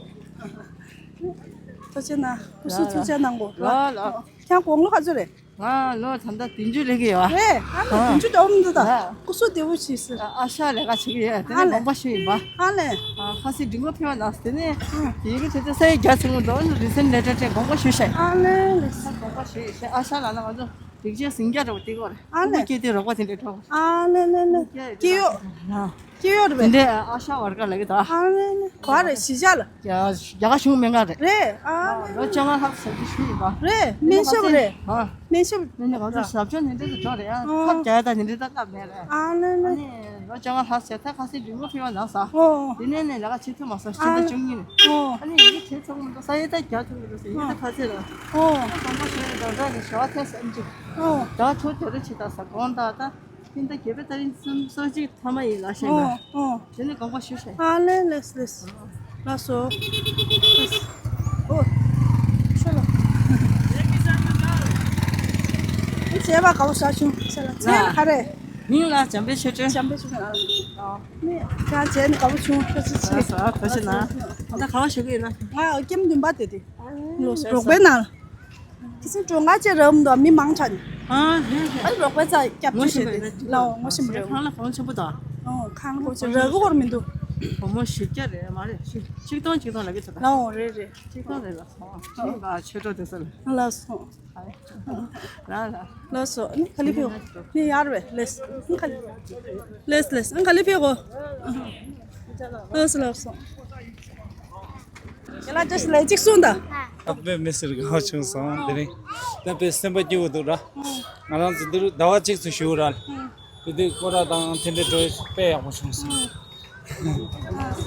ཐུགས་རྗེ་གནང་། སྐུ་གཟུགས་ཐུགས་རྗེ་གནང་གོ་ལའོ་ལའོ། ཁྱེད་རང་དགུང་ལོ་ག་ཚོད་རེད། ང་ལོ་ད་ལྟ་བདུན་ཅུ་སླེབས་ཀྱི་ཡོད། རེད། ཨ་ལས་ཨ། བདུན་ཅུ་འགྲོ་མི་འདུག་ད། ཨ། སྐུ་གཟུགས་བདེ་པོ་བྱོས་ཟེར། ཨ་ཨ་ཤ་ལས་ཀ་བྱེད་ཀྱི་ཡོད། དེ་ཨ་ནས་ལས། དགོངས་པ་ཞུས་ཡིན་པ། ཨ་ལས། ཨ་ཁ་སང་འགྲིག་མ་ཕེབས་པ་ན་དེ་ནས་ཨ། དེ་གི་དེ་ཚོ་ས་ཡི་རྒྱ་ཆེན་པོ་འདུག་རི་སེམས་ལས་གྲྭ་དྲན་དགོངས་པ་ཞུས་ཤག་ཨ་ལས་ལས། ཨ་དགོངས་པ་ཞུས་ཤག་ཨ་ཤ་ལ་ན་ང་ཚོ་སྡིག་ཆེན་ཟིང་རྒྱ་འདྲ་བོ་དེ་གོ་རེད། ཨ་ལས། ཁུ་སྐྱེས་དེ་རོགས་པ་དེ་འདྲ་འགྲོ། ཨ་ལས་ལས་ལས། སྐྱེས་ཡོད། ཨ། སྐྱེས་ཡོད་རེད་པས། དེ་འདྲའི་ཨ་ཤ་བར་ག་ལ་གི་ད། ཨ་ལས་ལས། ག་རེ་གཞིས་ཆགས་ལ། རྒྱ་རྒྱ་གར་གཞུང་སྨན་ཁང་རེད། རེད་ཨ། ལོ་བཅོ་ལྔ་ལྷག་ཟེར་གྱི་ཞུས་ཡིན་པ། རེད་སྨན་ཞབས་རེད། ཨ། སྨན་ཞབས། ནས་ནས་ང་ཚོ་ཟབ་སྦྱོང་ནས་འདྲ་དུ་འགྲོ་རེད་ཨ། ཨ། ཁབ་རྒྱག་ཡ་དང་ནས་འདྲ་ད་སྟབས་མེད་རེད། ཨ་ལས་ལས། ཨ་ནི། ལོ་བཅོ་ལྔ་ལྷག་བྱས། ད་ཁ་སང་རི་མོ་ཕུལ་བ་ན་ཟ། ཨོ། དེ་ནས་ནས་ལས་ཀ་བྱེད་ཐུབ་མ་སོང་། ཕྱི་ཟླ་ཨ། བཅུ་གཉིས་ནས། ཨོ། ཨ་ནི་ཡི་གེ་བྲིས་ཚར་མི་འདུག་ཟེར། ཡི་གེ་ཨ། ད་ཁ་ཚེ་ལ། ཨོ། ཁོང་ཚོ་ཞོལ་ནས་ད་ལྟ་ནས་ཞེ་བ་ཐེབས་སམ་ཅིག་ཨོ། ད་ཁྱོད་དེ་རུ་ཆེ་ད་ས་གོང་ད་ད་ཕྱི་ཟླ་བརྒྱད་པའི་ཏ་རིག་སོ་གཅིག་མཐའ་མ་ཡིན་ལ་ཤེས་ན། ཨོ། ཨོ། དེ་ནས་དགོངས་པ་ཞུ་ཤེས། ཨ་ལེ་ལེས་ལེས། ལགས་སོ། ཨོ། ཤོ་ལོ། ཨེ་བྱས་པ་དགའ་བོ་ཤ་ཆུང་ཟེར་ལ། མཚན་ག་རེ། མིང་ལ་འཇམ་དཔལ་ཆོས་སྒྲོན། འཇམ་དཔལ་ཆོས་སྒྲོན། ཨ། ནི་ཁྱེད་རང་མཇལ་ནས་དགའ་བོ་བྱུང་། ཐུགས་རྗེ་ཆེ། ལགས་སོ། ཐུགས་རྗེ་གནང་། ད་ག་པར་བཞུགས་ཀྱི་ཡོད་ན། ང་ཀེམ་བདུན་པ་དེ་དེ། ཨ། ལོ་རོགས་པའི་ནང་། ཁྱེད་ཚོ་གྲོང་ཁ་ཅིག་རབ་འདུག་མི་མང་ཆ་ནས། ཨ་ཧེ་ཧེ། ཨ་རོགས་པའི་ཚ་སྐྱབས་བཅོལ་བྱས་ཏེ། ལའོ་ངོ་ཤེས་མི་རེད། ཁང་ལ་གོང་ཆེན་པོ་དང་། ཨོ་ཁང་ལ་གོང་ཆེན་རག་གི་བོར་མི་འདུག་སྒོར་མོ་བཞི་བརྒྱ་རེད་མ་རེད། ཆིག་སྟོང་ཆིག་སྟོང་ལབ་ཀྱི་ད། ལའོ་རེད་རེད། ཆིག་སྟོང་རེད་ལ། ཨོ་ཆིག་སྟོང་ཆོས་གྲོགས་དེ་ཚོ་ལ། ལགས་སོ། ལ་ལ། ལགས་སོ། ནི་ག་ལེ་ཕེའོ། ནི་ཡར་བས་ལེས། ནི་ག་ལེ། ལེས་ལེས། ནི་ག་ལེ་ཕེའོ། ལགས་སོ་ལགས་སོ། ཡ་ལ་ཅེས་ལེ་གཅིག་གསུངས་ད། ཨ་ཕས་མི་སེར་གང་བྱུང་སོང་དེ་རིང་། ད་དཔེ་སེམས་པ་སྐྱིད་པོ་འདུག་ར། ང་རང་ཚོ་འདིར་ཟླ་བ་གཅིག་ཙམ་བཞུགས་ར། དེ་དུས་སྐོར་ར་དང་དེ་འདྲའི་འགྲོ་དཔེ་ཡག་པོ་བྱུང་སོང་།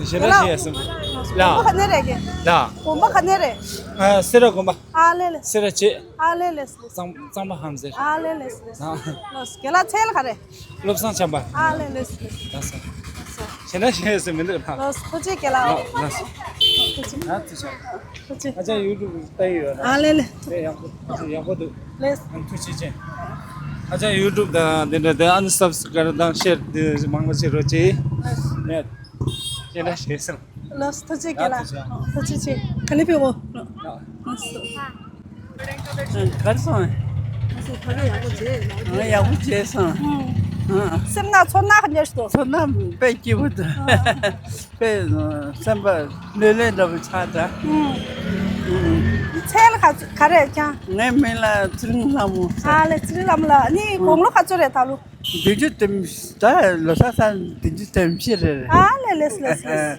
ཞེ་ལ་ཞེ་ཡ་སེམས། ལ། གོམ་པ་ག་ནས་རེད་གི། ལ། གོམ་པ་ག་ནས་རེད། ཨ་སེ་ར་དགོན་པ། ཨ་ལེ་ལེ། སེ་ར་བྱེས། ཨ་ལེ་ལེ་ལེ། གཙང་གཙང་པ་ཧམ་ཟེར། ཨ་ལེ་ལེ་ལེ། ཨ། ལོ་སྐེ་ལ་ཚེ་ལ་ག་རེ། བློ་བཟང་བྱམས་པ། ཨ་ལེ་ལེ་ལེ། ལགས་སོ། ཞེ་ན་ཞེ་ཡ་སེམས་མི་འདུག་ལ། ལོ་སྐེ་ལ། ལགས་སོ། ཐུགས་རྗེ་ཆེ། ཨ་ཐུགས་རྗེ་ཆེ། ཨ་ཅག་ཡུ་ཊུབ་ལྟ་ཡི་ཡོད་ན། ཨ་ལེ་ལེ། དེ་ཡག་པོ་ཡག་པོ་འདུག་ལེས། ཨ་ཐུགས་རྗེ་ཆེ། ཨ་ཅག་ཡུ་ཊུབ་དང་དེ་འདྲ་དེ་ཨན་སབ་སི་ཀ་རབ་དང་ཤེར་དེ་མང་པོ་བྱེད་རོགས་གྱིས། ལེས། ནས་ཤེར་ན་ཤེར་སོང་། ལགས་སོ། ཐུགས་རྗེ་ཆེ་ལ། ཡ་ཐུགས་རྗེ་ཆེ། ཐུགས་རྗེ་ཆེ། ག་ལེ་ཕེ་གོ། ཡ། ལགས་སོ། གར་སོང་། ང་ཡག་པོ་བྱས་སོང་། ཨ། སེམས་ནང་ཚོར་སྣང་ག་འདྲ་ཞིག་འདུག་ཚོར་སྣང་དཔེ་སྐྱིད་པོ་འདུག་དཔེ་སེམས་པ་ལྷོད་ལྷོད་འདྲ་པོ་ཆགས་འདྲ། མཚན་ལ་ག་ག་རེ་ཀྱང་། ངའི་མིང་ལ་ཚེ་རིང་ལྷ་མོ། ཨ་ལེ། ཚེ་རིང་ལྷ་མོ་ལགས། ནི་དགུང་ལོ་ག་ཚོད་རེད་ད་ལོ། བདུན་ཅུ་དོན། ད་ལོ་གསར་ཚར་བདུན་ཅུ་དོན་བཞི་རེད། ཨ་ལེ་ལེས་ལེས་ལེས།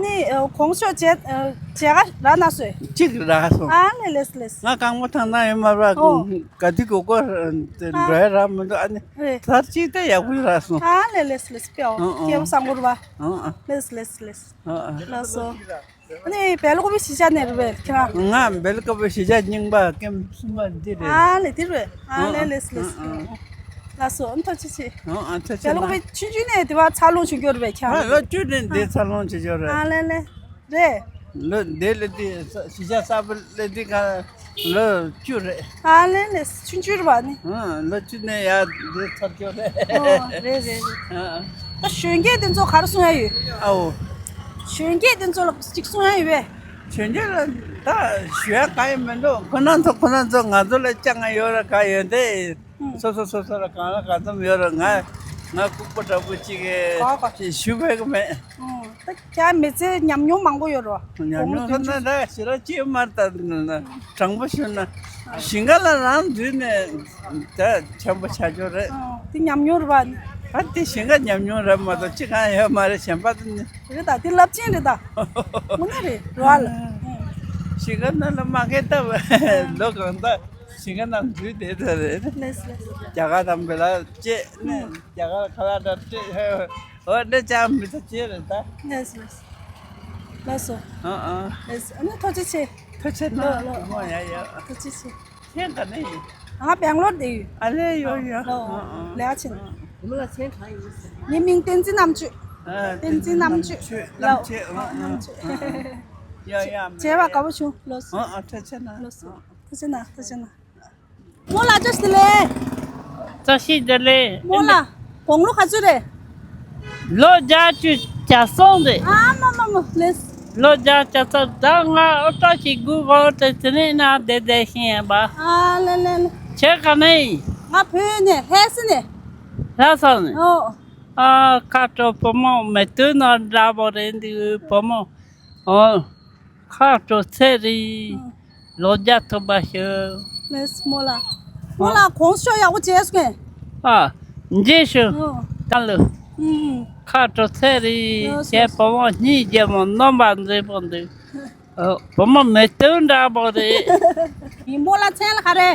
ནི་གོང་ཤོག་བྱས་བྱས་ག་རག་ན་སོས། གཅིག་རག་སོང་། ཨ་ལེ་ལེས་ལེས། ང་རྐང་པ་ཐང་ཐང་ཡོད་མ་རེད། ཨོ། ག་དུས་གོ་གོ་འགྲོ་ཡ་རག་མི་འདུག་ཨ་ནི་རེད། ཚར་གཅིག་དེ་ཡག་པོ་རག་སོང་། ཨ་ལེ་ལེས་ལེས་པེའོ། ཨོ་ཨོ། སྐྱེས་བུ་བཟང་པོ་རེད་པ། ཨོ་ཨོ། ལེས་ལེས་ལེས། ཨོ་ཨོ། ལགས་སོ། ཨ་ནི་བལ་ཀོ་པི་གཞིས་ཆགས་ནས་རེད་པས་ཁྱེད་རང་། ང་བལ་ཀོ་པི་གཞིས་ཆགས་རྙིང་པ་ཀེམ་གསུམ་པ་འདི་རེད། ཨ་ལེ་འདི་རེད། ཨ་ལེ་ལེས་ལེས། ཨ་ཨ། ལགས་སོ། ཨ་ཐུགས་རྗེ་ཆེ། ཨ་ཨ་ཐུགས་རྗེ་ཆེ། བལ་ཀོ་པི་ཆུང་ཆུང་ནས་དེ་བ་འཚར་ལོངས་བྱུང་རྒྱུ་རེད་པས་ཁྱེད་རང་། ལོ་བཅུ་ནས་འདི་འཚར་ལོངས་བྱུང་རྒྱུ་རེད། ཨ་ལེ་ལེ། རེད། ལོ་འདི་ལ་འདི་གཞིས་ཆགས་གསར་པ་ལ་འདི་ག་ལོ་བཅུ་རེད། ཨ་ལེ་ལེ་ཆུང་ཆུང་རེད་པ་ནི། ཨ་ལོ་བཅུ་ནས་ཡར་འདི་ཚར་རྒྱུ་རེད། ཨོ་རེད་རེད་རེད། ཨ་ཨ། ད་གཞོན་སྐྱེས་དེ་ཚོ་ག་རེ་གསུང་ཡ་ཡོད། ཨའོ། གཞོན་སྐྱེས་དེ་ཚོ་ལ་གཅིག་གསུང་ཡ་ཡོད་པས། གཞོན་སྐྱེས་ལ་ད་ཞུ་ཡ་གང་ཡང་མི་འདུག་ཁོ་རང་ཚོ་ཁོ་རང་ཚོ་ང་ཚོ་ལ་སྤྱང་ང་ཡོད་ར་ག་ཡོད་དེ། ཨུ། སོ་སོ་སོ་སོ་ལ་གང་ལ་གང་འཚམ་ཡོད་ར། ང་ང་ལྐུགས་པ་འདྲ་པོ་གཅིག་ག་ག་ཞུ་བས་གི་མེད། ཨུ། ད་ཁྱེད་མི་ཚེ་ཉམས་མྱོང་མང་པོ་ཡོད་ར། ཉམས་མྱོང་ཁོ་ན་ད་ཞེ་དྲག་ཅིག་མ་རེད། ད་དྲང་པོ་ཞུ་ན་ཞིང་ཁ་ལ་རང་འཛུལ་ནས་ད་ཆེན་པོ་ཆགས་ཀྱི་རེད། ཨུ། དེ་ཉམས་མྱོང་རེད་པ། ཨ་དེ་ཞིང་ཁ་ཉམས་མྱོང་རེད་མ་གཏོགས་ཅི་གང་ཡོད་མ་རེད། གཞན་པ་དེ་ནི། རེད་ད། དེ་རླབས་ཆེན་རེད་ད། དངོས་གནས་རེད་ར་ལ། ཞིང་ཁ་ནང་ལ་མ་ཁེལ་ད་ལོ་གང་ད་ཞིང་ཁ་ནང་འཛུལ་བསྡད་ད་རེད། ལེས་ལེས། རྒྱ་གར་དང་བེ་ལ་བཅས་ནས་རྒྱ་གར་ཁ་ལག་འདྲ་སྤྲད། འོ་འདྲ་ཅང་མི་ད་ཅེས་རེད་ད། ལེས་ལེས། ལགས་སོ། ཨ་ཨ། ལེས། ཨ་ནི་ཐུགས་རྗེ་ཆེ། ཐུགས་རྗེ་ཆེ། ལོ་ལོ། ཨོ་ཡ་ཡ། ཐུགས་རྗེ་ཆེ། ཁྱེད་ག་ནས་ཡིན། ང་སྦེང་ལོར་བསྡད་ཡོད། ཨ་ལེ་ཡོད་ཡོད། ལོ། ཨ་ཨ། ལེགས་ཆེ། བུ་མོ་ལ་མཚན་གང་ཡིན་ཟེར། ངའི་མིང་བསྟན་འཛིན་རྣམ་དཔྱོད། ཨ་བསྟན་འཛིན་རྣམ་དཔྱོད། རྣམ་དཔྱོད། ལོ། ཨ་ཨ། རྣམ་དཔྱོད། ཡ་ཡ། མཇལ་བ་དགའ་པོ་བྱུང་། ལོ། ཨ་ཨ། ཐུགས་རྗེ་ཆེ་གནང་། ལོ། ཐུགས་རྗེ་གནང་། ཐུགས་རྗེ་གནང་། རྨོ་ལགས་བཀྲ་ཤིས་བདེ་ལེགས། བཀྲ་ཤིས་བདེ་ལེགས། རྨོ་ལགས་དགུང་ལོ་ག་ཚོད་རེད། ལོ་བརྒྱད་ཅུ་གྱ་གསུམ་རེད། ཨ་མ་མ་མ་ལེས། ལོ་བརྒྱད་ཅུ་གྱ་གསུམ། ད་ང་ཨོ་ཏོ་ཞིག་སྒུག་གོ་དེ་དེ་ནས་ན་བསྡད་བསྡད་ཤིང་ཡིན་པ། ཨ་ལེ་ལེ་ལེ། ཁྱེད་ག་ནས་ཡིན། ང་བོད་ནས་ལྷ་ས་ནས། ལྷ་ས་ནས། ཨོ། ཨ་ཁ་དྲོ། བུ་མོ་མེ་དུ་ནོར་འདྲ་པོ་རེད་འདུག་བུ་མོ། ཨོ། ཁ་དྲོ་ཚེ་རིང་། ལོ་བརྒྱ་ཐུབ་པ་ཞུ། ལེས་རྨོ་ལགས། རྨོ་ལགས་གོང་ཤོག་ཡག་པོ་བྱས་སོང་ངས། ཨ། མཇལ་ཞུ། ཨོ། ད་ལོ། ཨུམ། ཁ་དྲོ་ཚེ་རིང་། ལགས་སོ། ཁྱེད་བུ་མོ་གཉིས་རྒྱལ་མོ་རྣམ་པ་མཛེས་པོ་འདུག་ཨོ། བུ་མོ་མེ་དུ་འདྲ་པོ་རེད། ཡིན་རྨོ་ལགས་མཚན་ལ་ག་རེ།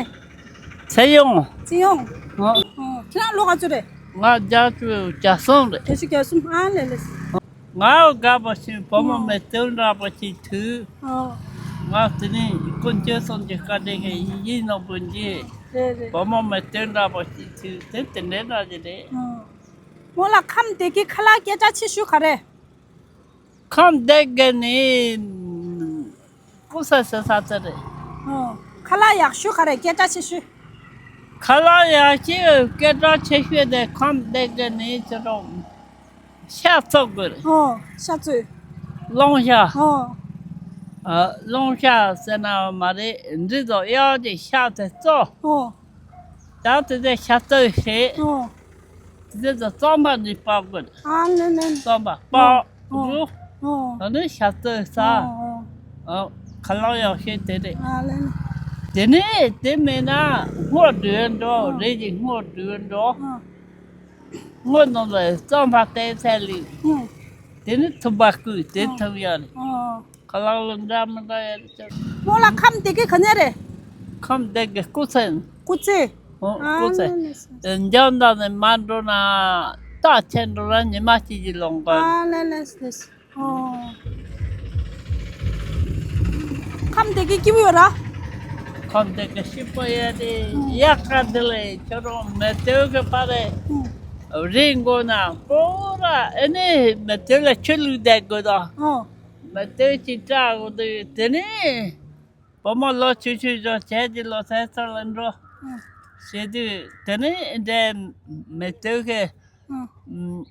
ཚེ་ཡོང་། ཚེ་ཡོང་། ཨོ། ཨོ། ཁྱེད་རང་ལོ་ག་ཚོད་རེད། ང་བརྒྱད་ཅུ་གྱ་གསུམ་རེད། བརྒྱད་ཅུ་གྱ་གསུམ། ཨ་ལེ་ལེ། ང་དགའ་བ་ཞིག་བུ་མོ་ཨོ། མེ་ཏོག་འདྲ་པོ་ཞིག་ཐུག་ཨོ། ང་དེ་ནས་དཀོན་མཆོག་གསུམ་གྱི་བཀའ་དྲིན་གྱིས་ཡིད་ནོར་བུ་འཇིགས། རེད་རེད། བུ་མོ་མེ་ཏོག་འདྲ་པོ་ཞིག་ཐུག་དེ་དེ་འདྲའི་འདྲ་ཞིག་རེད། ཨོ། མོ་ལ་ཁམས་བདེ་སྐྱིད་ཁ་ལག་སྐད་གྲགས་ཆེ་ཤོས་ག་རེ། ཁམས་བདེ་སྐྱིད་ནི་ཀུ་ས་ཟེར་ས་དེ་རེད། ཨོ། ཁ་ལག་ཡག་ཤོས་ག་རེ་སྐད་གྲགས་ཆེ་ཤོས། ཁ་ལག་ཡག་ཤོས་སྐད་གྲགས་ཆེ་ཤོས་དེ་ཁམས་བདེ་སྐྱིད་ནི་ཁྱེད་རང་ཤ་བཙོ་དགོས་རེད། ཨོ། ཤ་བཙོས། གླང་ཤ། ཨོ། ཨ། གླང་ཤ་ཟེར་ན་མ་རེད། འབྲི་དང་གཡག་གི་ཤ་དེ་བཙོ། ཨོ། ད་དེ་དེ་ཤ་བཙོས་ཤེས། ཨོ། དེ་དེ་རྩམ་པ་ནི་སྤག་དགོས། ཨ་ལེ་ལེ། རྩམ་པ་སྤག་ཨོ། རུ། ཨོ། ཨ་ནི་ཤ་བཙོས་ས། ཨོ། ཨོ། ཨ། ཁ་ལག་ཡག་ཤོས་དེ་རེད། ཨ་ལེ་ལེ། དེ་ནས་དེ་མེད་ན་སྔོ་འགྲོས་འགྲོ། ཨོ། རེད་ཀྱི་སྔོ་འགྲོས་འགྲོ། ཨོ། སྔོ་ནང་ལ་རྩམ་པ་བལྟས་ཚད་ལས། ཨོ། དེ་ནི་ཐུམ་པ་བསྐུས་དེ་ཨོ། ཐུམ་ཡག་རེད། ཨོ། ཁ་ལག་ལ་འདྲ་མི་འདྲ་ཡོད་ཅག་མོ་ལ་ཁམས་བདེ་སྐྱིད་ག་ནས་རེད། ཁམས་བདེ་སྐྱིད་སྐུ་ཚེ། སྐུ་ཚེ། ཨོ། ཨ་སྐུ་ཚེ། ལེ་ལེ། འཇམ་མདའ་ནས་མར་འགྲོ་ན་རྟ་ཆེན་འགྲོ་ན་ཉི་མ་གཅིག་གི་ལོང་ག་ཨ་ལེ་ལེ་ལེ། ཨོ། ཁམས་བདེ་སྐྱིད་སྐྱིད་པོ་ཡོད་ར། ཁམས་བདེ་སྐྱིད་སྐྱིད་པོ་ཡོད་རེད། ཨོ། ཡག་ག་འདི་ལས་ཁྱོད་རང་མེ་ཏོག་གི་པར་རེད། ཨོ། རི་མགོ་ན་པོ་ར་ཨེ་ནས་མེ་ཏོག་ལ་ཆུ་བླུགས་བསྡད་དགོས་དང་། ཨོ། མེ་ཏོག་ཅིག་བཀྲ་དགོས་འདུག་དེ་ནས་བུ་མོ་ལོ་ཆུང་ཆུང་ཅོག་བྱས་ཀྱི་ལོ་ཚད་ཚོ་ལ་འགྲོ། ཨང་། བྱས་དུས་དེ་ནས་འདྲའི་མེ་ཏོག་གི་ཨང་། ཨུམ།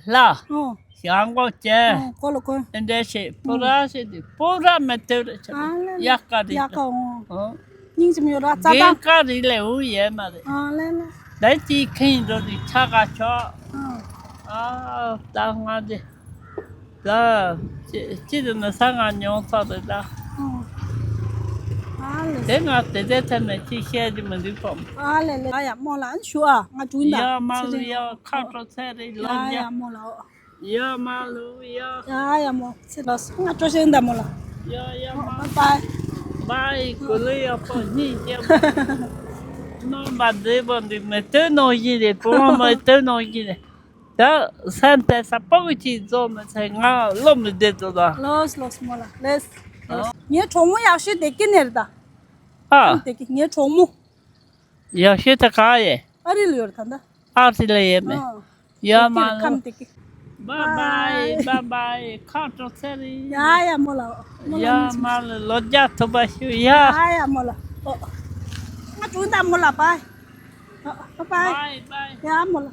ལྷ། ཨང་། ཞང་གོ་ཅན། ཨང་། གོ་ལ་གོ། འདྲའི་བྱས་པོ་ར་བྱས་དུས་པོ་ར་མེ་ཏོག་རེ་ཆགས། ཨ་ལེ་ལེ། ཡག་ག་རེད། ཡག་ག་ཨང་། ཨང་། སྙིང་རྗེ་མོ་ཡོད་ར་རྩ་དང་། རྒན་ག་རེ་ལས་འུ་ཡས་མ་རེད། ཨ་ལེ་ལེ། ད་ཅིག་ཁེངས་འགྲོ་དུས་ཆ་ག་ཆོག་ཨང་། ཨ་ད་ང་འདི། ད་ཅི་ཅི་དེ་ནི་ས་ང་མྱོང་ཚོད་རེད་ད། ཨང་། ཨ་ལེ། དེ་ང་དེ་དེ་ཐད་ནས་ཅི་བཤད་རྒྱུ་མི་འདུག་གམ། ཨ་ལེ་ལེ། ཨ་ཡ་མོ་ལ་ཨ་ནི་ཞུ་ཨ་ང་འགྲོ་ཡིན་ད། ཡ་མ་ལུ་ཡ་ཁ་དྲོ་ཚད་རེད་ལོ་ཡ། ཡ་ཡ་མོ་ལ་ཨོ། ཡ་མ་ལུ་ཡ། ཡ་ཡ་མོ་ཚེ་ལོས་ང་སྤྲོ་ཤེས་ད་མོ་ལ། ཡ་ཡ་མ། ཨོ་བའི་བའི། གོ་ལེ་ཡ་པོ་གཉིས་སྐྱེ་མ། རྣམ་པ་མཛེས་པོ་འདི་མེ་ཏོག་ནང་བཞིན་རེད། བུ་མོ་མེ་ཏོག་ནང་བཞིན་རེད། ད་སེམས་པའི་ས་པགས་ཅིག་རྫོགས་མི་ཚེ་ང་བློ་མི་བདེ་དོ་ད། ལོས་ལོས་མོ་ལ་ལེས། ཨོ། ངའི་གྲོགས་མོ་ཡག་ཤོས་བདེ་སྐྱིད་ནས་རེད་ད། ཨ། བདེ་སྐྱིད་ངའི་གྲོགས་མོ། ཡག་ཤོས་ད་ག་ཡེ། ཨ་རི་ལ་ཡོད་རེད་ད་ད། ཨ་རི་ལ་ཡོད་མེད། ཨ། ཡ་མ་ལོ། ཁམས་བདེ་སྐྱིད། བཱའི་བཱའི། བཱའི་བཱའི། ཁ་དྲོ་ཚེ་རིང་། ཡ་ཡ་མོ་ལ། མོ་ལ་ཡ་མ་ལོ། ལོ་བརྒྱ་ཐུབ་པ་ཞུ་ཡ། ཡ་ཡ་མོ་ལ། ཨོ། ང་འགྲོ་ད་མོ་ལ་བཱའི། ཨོ་བཱའི། བཱའི་བཱའི། ཡ་མོ་ལ།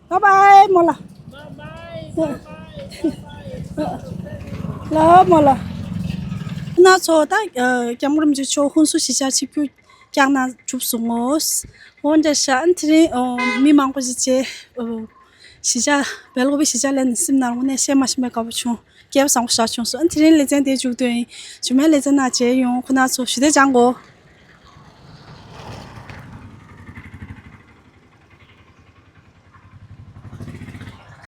བཱའི་བཱའི་མོ་ལ། བཱའི་བཱའི། ལ་མོ་ལ། ན་ཚོ་ད་སྐྱབས་མགོན་རིན་པོ་ཆེ་མཆོག་ཧུན་སུར་གཞིས་ཆགས་ཆིབས་བསྒྱུར་བསྐྱངས་ན་གྲུབ་སོང་ངོ་། འོན་ཀྱང་ཤ་ཨན་དེ་རིང་མི་མང་པོ་ཞིག་བྱས། གཞིས་ཆགས་སྦེལ་ཀོབ་གཞིས་ཆགས་སླེབས་ནས་སེམས་ནང་དངོས་གནས་བཤད་མ་ཤེས་པའི་དགའ་པོ་བྱུང་། སྐལ་བ་བཟང་པོ་ཞིག་བྱུང་སོང་། ཨན་དེ་རིང་ལེ་ཚན་དེ་མཇུག་བསྡུས་ཡིན། རྗེས་མའི་ལེ་ཚན་ནང་མཇལ་ཡོང་། ཁོ་ན་ཚོ་ཞུ་བདེ་སྦྱང་དགོས།